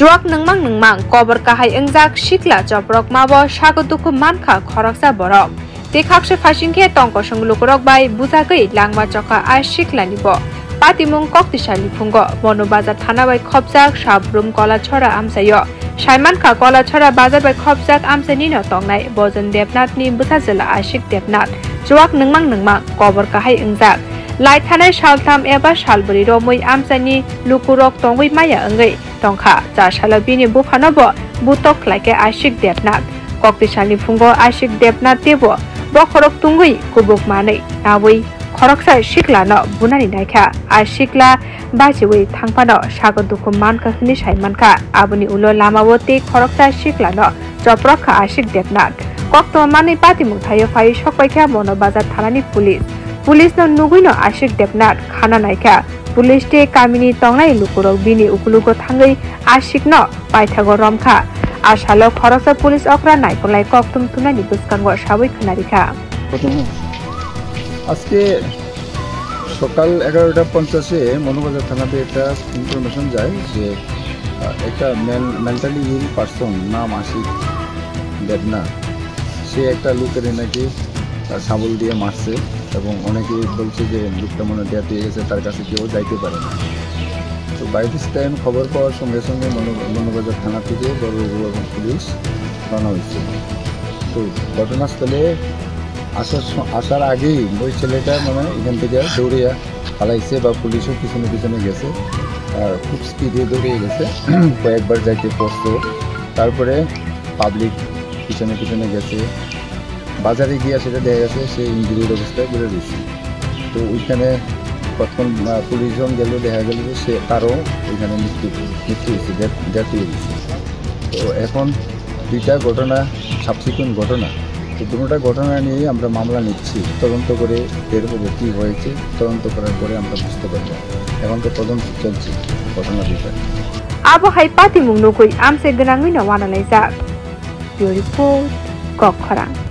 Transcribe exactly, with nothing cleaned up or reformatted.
Chuak nungmang nungmang kobor kahai wngjak sikla choprok mabo sago dukhu mankha khoroksa borok. Tei khakse phaising khe tongkosong lukurok bai bujagwi langma chokha a siklani bo. Patimung Koktisani phungo Mono Bazar thana bai khopjak Sabrum Kolachora amchaio. Saimankha Kolachora bazar bai khopjak amchaini no tongnai Bojon Debnath ni bwsajwla Ashik Debnath chuak nungmang nungmang kobor kahai wngjak. Lai thanai saltham eba salbwrwi romwi amchaini lukurok tongwi maya wngwi tongkha. Cha salo bini buphano bo butok khlaikha Ashik Debnath. Koktisani phungo Ashik Debnath teibo bokhorok tungwi kubuk manwi nawi khoroksa siklano bunani naikha. A sikla bachiwi thangphano sago dukhu mankha hwnwi sai mankha. Aboni ulo lamao tei khoroksa siklano choprok kha Ashik Debnath. Koktwma manwi patimung thaio phaiwi sokpaikha Mono Bazar thanani police. Police no nugwino Ashik Debnath khana naikha. Police tei kamini tongnai lukurok bini ukulugo thangwi Ashik no paithago romkha. A salo khoroksa police okra naikolnai kokthum thumnani bwskango sawi khwnarikha. ঘটনা আজকে সকাল এগারোটা পঞ্চাশে মনোবাজার থানাতে একটা ইনফরমেশন যায় যে আহ, একটা মেন্টালি ইল পার্সন, নাম আশিক দেবনা, সে একটা লোকের নাকি আহ, শাবল দিয়ে মারছে এবং অনেকে বলছে যে লোকটা মনে হয় ডেথ হয়ে গেছে, তার কাছে কেউ যাইতে পারে না। তো বাই দিস টাইম খবর পাওয়ার সঙ্গে সঙ্গে মনো- মনোবাজার থানা থেকে বড়বাবু এবং পুলিশ রওনা হয়েছে। তো ঘটনাস্থলে আসার স- আসার আগেই ওই ছেলেটা মানে এখান থেকে দৌড়িয়া পালাইছে বা পুলিশও পিছনে পিছনে গেছে। আর খুব স্পিডে দৌড়িয়ে গেছে। কয়েকবার যাইতে পড়ছে। তারপরে পাবলিক পিছনে পিছনে গেছে। বাজারে গিয়ে সেটা দেখা গেছে সে ইনজুরিড অবস্থায় পড়ে রয়েছে। তো ওইখানে তৎক্ষণ আহ, পুলিশজন গেল, দেখা গেল যে সে তারও ওইখানে মৃত্যু মৃত্যু হয়েছে, ডেথ ডেথ হয়ে গেছে। তো এখন দুইটা ঘটনা, সাবসিকুয়েন্ট ঘটনা, তো দুটোটা ঘটনা নিয়েই আমরা মামলা নিচ্ছি। তদন্ত করে বের হবো কী হয়েছে, তদন্ত করার পরে আমরা বুঝতে পারবো। এখন তো তদন্ত চলছে ঘটনা দুইটা। Abo hai patimung nugwi amchai gwnangwi no wanalaijak. Bureau Report, Kokkhorang.